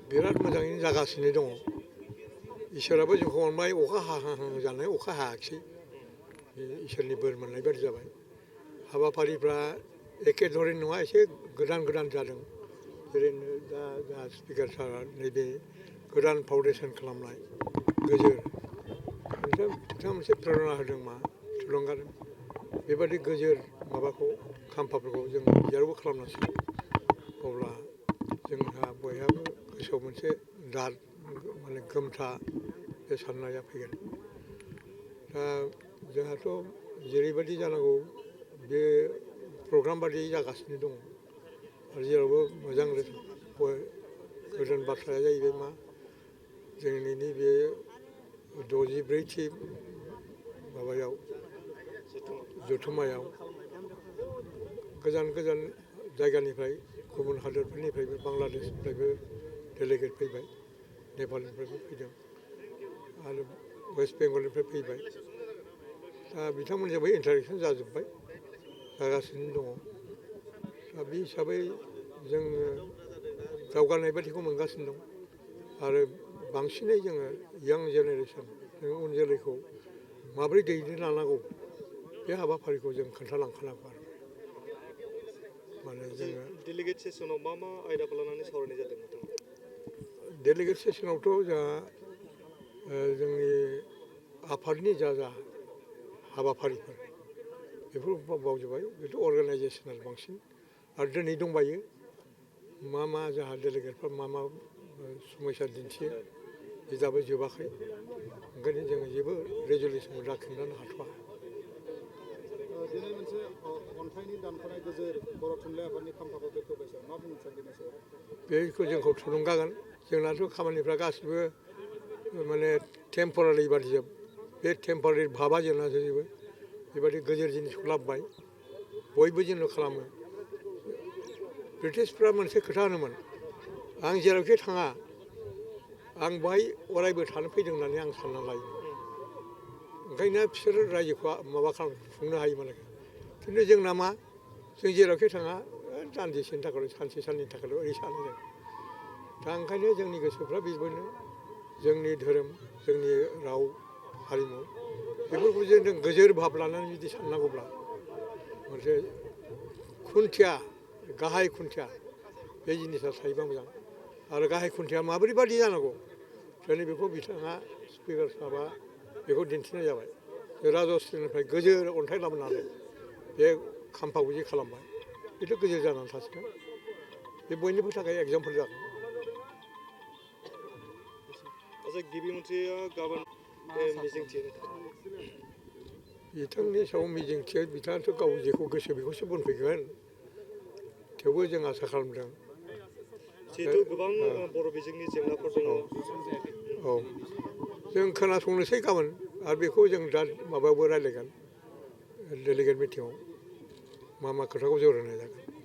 बिराद मोजाङैनो जागासिनो दङ इसोराबो जोंखौ अनबाय अखा हाहां जानाय अखा हायाखिसै इसोरनि बोर मोननाय बायदि जाबाय हाबाफारिफ्रा एखे धरन नङा एसे गोदान गोदान जादों ओरैनो दा स्पिकार सारा नैबे गोदान फाउन्डेसन खालामनाय गोजोर बिथाङा मोनसे प्रेरना होदों मा थुलुंगादों बेबादि गोजोर माबाखौ खाम्फाफोरखौ जों जेरावबो खालामनांसिगौ अब्ला जोंहा बयहाबो गोसोआव मोनसे दाद माने गोमथा बे साननाया फैगोन दा जोंहाथ' जेरैबायदि जानांगौ बे प्रग्राम बादि जागासिनो दङ आरो जेरावबो मोजां गोदान बाथ्राया जाहैबाय मा जोंनि नैबे 64थि माबायाव जथुम्मायाव गोजान गोजान जायगानिफ्राय गुबुन हादोरफोरनिफ्रायबो बांलादेशनिफ्रायबो डेलिगेट फैबाय नेपालनिफ्रायबो फैदों आरो वेस्ट बेंगलनिफ्राय फैबाय दा बिथांमोनजोंबो इन्टारेक्सन जाजोब्बाय जागासिनो दङ दा बे हिसाबै जोङो दावगानाय बायदिखौ मोनगासिनो दं आरो बांसिनै जोङो यां जेनेरेसन जों उन जोलैखौ माबोरै दैदेनलांनांगौ बे हाबाफारिखौ जों खोन्थालांखानांगौ आरो माने जोङो डेलिगेट सेसनाव मा मा आयदाखौ लानानै सावरायनाय जादों नोंथां डेलिगेट सेसनावथ' जोंहा जोंनि आफादनि जा हाबाफारिफोर बेफोर बावजोब्बाय बेथ' अर्गानाइजेसनेल बांसिन आरो दिनै दंबायो मा जोंहा डेलिगेटफ्रा मा समयसा दिन्थियो बे दाबो जोबाखै ओंखायनो जोङो जेबो रेजुलेसन दाखिनानै हाथ'वा दिनै मोनसे अन्थाइनि दानख'नाय गोजोर बर' थुनलाइ आफादनि खाम्फाखौ बेखेवबाय सार मा बुंनो सार बेनि सायाव बेखौ जोंखौ थुलुंगागोन जोंनाथ' खामानिफ्रा गासिबो माने टेम्परारि बादिजोब बे टेम्परारि भाबा जोंना जोबो बेबायदि गोजोर जिनिसखौ लाबोबाय बयबो जोंनो खालामो ब्रिटिशफ्रा मोनसे खोथा होनोमोन आं जेरावखि थाङा आं बाहाय अरायबो थानो फैदों होननानै आं सानना लायो ओंखायनो बिसोरो रायजोखौ माबा खुंनो हायोमोन खिन्थु जोंना मा जों जेरावखि थाङा दान्दिसेनि थाखायल' सानसे साननैनि थाखायल' ओरै सानो जों दा ओंखायनो जोंनि गोसोफ्रा बेबायदिनो जोंनि धोरोम जोंनि राव हारिमु बेफोरखौ जों गोजोर भाब लानानै जुदि साननांगौब्ला मोनसे खुन्थिया गाहाय खुन्थिया बे जिनिसा थायोबा मोजां आरो गाहाय खुन्थिया माबोरै बादि जानांगौ दिनै बेखौ बिथाङा स्पिकार साहाबा बेखौ दिन्थिनाय जाबाय राजस्रिनिफ्राय गोजोर अन्थाइ लाबोनानै बे खाम्फाखौ जे खालामबाय बेथ' गोजोर जानानै थासिगोन बे बयनिबो थाखाय एगजामपोल जागोन आच्चा गिबि मन्थ्रिया गाबोन मिजिंथियो बिथांनि सायाव मिजिंथियो बिथाङाथ' गाव जेखौ गोसो बेखौसो बुंफैगोन थेवबो जों आसा खालामदों जिहेतु गोबां बर' बिजोंनि जेंनाफोर दङ औ जों खोनासंनोसै गाबोन आरो बेखौ जों दा माबायावबो रायज्लायगोन डेलिगेट मिटिङाव मा खोथाखौ जरायनाय जागोन